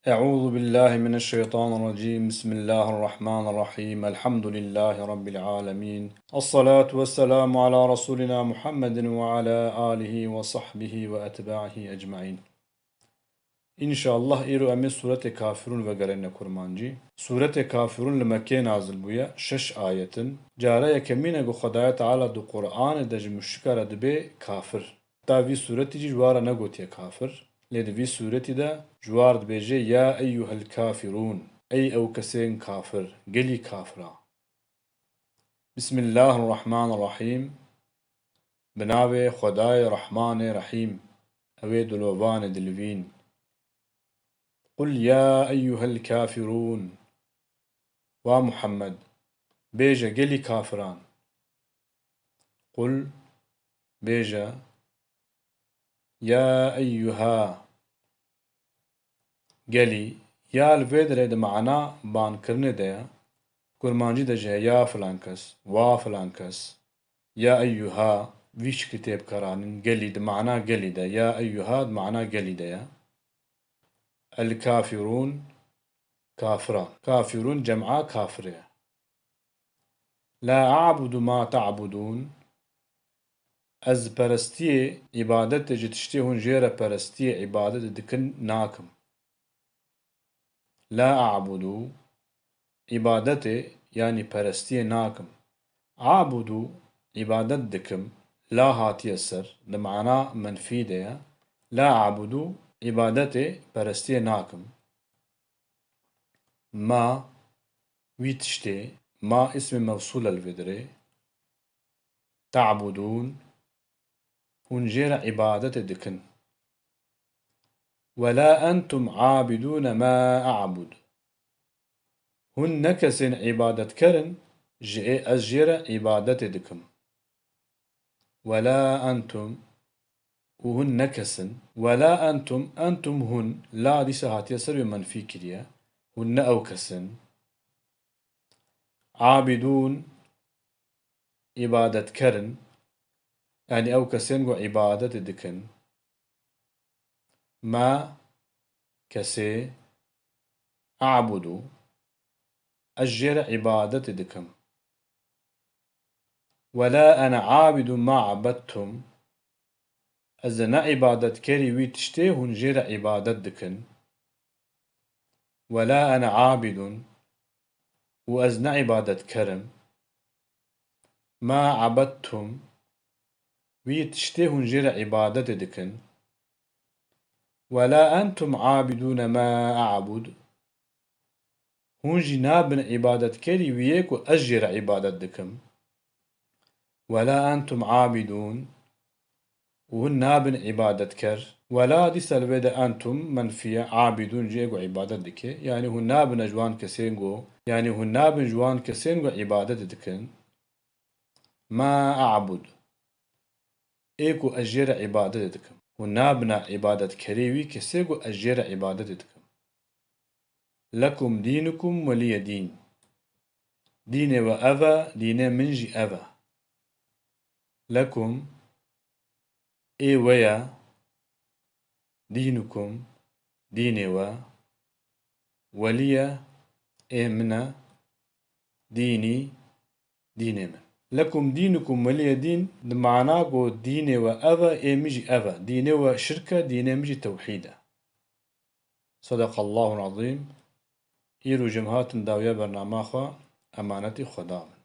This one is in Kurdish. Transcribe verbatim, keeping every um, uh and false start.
أعوذ بالله من الشيطان الرجيم. بسم الله الرحمن الرحيم. الحمد لله رب العالمين. الصلاة والسلام على رسولنا محمد وعلى آله وصحبه وأتباعه أجمعين. Înşallah îro em ê Sûretê Kafirûn vegerîne kurmancî. Sûretê Kafirûn li Mekkeyê nazil bûye, şeş ayet in. Cara yekemîn e ku Xwedaya Teala di Qur'anê de ji muşrika re dibê kafir. Ta vî sûretî jî ji wan re negotiye kafir. Lê di vî sûretî de ji wan re dibêje, "Ya eyyuhel kafirûn", ey ew kesên kafir, gelî kafira. Bismillahirrahmanirrahîm. Bi navê Xwedayê Rehmanê Rehîm, ew ê dilovan ê dilivîn. Qul ya eyyuhel kafirûn. Wa Muhammed, bêje, gelî kafiran. Qul, bêje, ya eyyuha. Gelî, ya li vê derê di mana bankirinê de ye. Kurmancî de jî heye, ya filan kes, wa filan kes, ya eyyuha, vî şiklî tê bikaranîn. Gelî di mana gelî de, ya eyyuha di mana gelî de ye. El kafirûn, kafiran. Kafirûn cema kafirê ye. La a'budu ma ta'budûn. Ez perestiyê, îbadetê ji tiştê hûn jê re perestiyê, îbadetê dikin nakim. La a'budu, îbadetê, yanî perestiyê nakim. A'budu, îbadet dikim. La hatiye ser, di mana menfî de ye. La a'budu, îbadetê, perestiyê nakim. Ma, wî tiştê, ma îsmê mewsûl e li vê derê. Ta'budûn, hûn jê re îbadetê dikin. Wela entum abidûne ma a'bud. Hûn ne kesên îbadetker in, ji ê ez jê re îbadetê dikim. Wela entum, û hûn ne kes in. Wela entum, entum hûn, la dîsa hatiye ser wê menfî kiriye. Hûn ne ew kes in. Abidûn, îbadetker in. Yanî ew kesên ku îbadetê dikin. Ma, kesê, a'budu, ez jê re îbadetê dikim. Wela ene abidun ma abedtum, ez ne îbadetkerî wî tiştê hûn jê re îbadet dikin. Wela ene abidun, û ez ne îbadetker im. Ma abedtum, wî tiştê hûn jê re îbadetê dikin. Wela entum abidûne ma a'bud, hûn jî nabin îbadetkerî wî yê ku ez jê re îbadet dikim. Wela entum abidûn, û hûn nabin îbadetker. Wela dîsa li vê de entum menfî ye, abidûn jê ku îbadet dike. Yanî hûn nabine ji wan kesên ku, yanî hûn nabin ji wan kesên ku îbadetê dikin. Ma a'bud. Ê ku ez jê re îbadetê dikim. Hûn nabine îbadetkerê wî kesê ku ez jê re îbadetê dikim. Lekum dînukum welîye dîn. Dînê we ev e, dînê min jî ev e. Lekum, ê we ye, dînukum, dînê we, welîye, ê min e, dînî, dînê min. Lekum dînukum welîye dîn, di mana ku dînê we ev e, ê min jî ev e. Dînê we şirk e, dînê min jî tewhîd e. Sadaqallahul azîm. Îro jê em hatin dawiya bernama xwe, emanetî Xweda bin.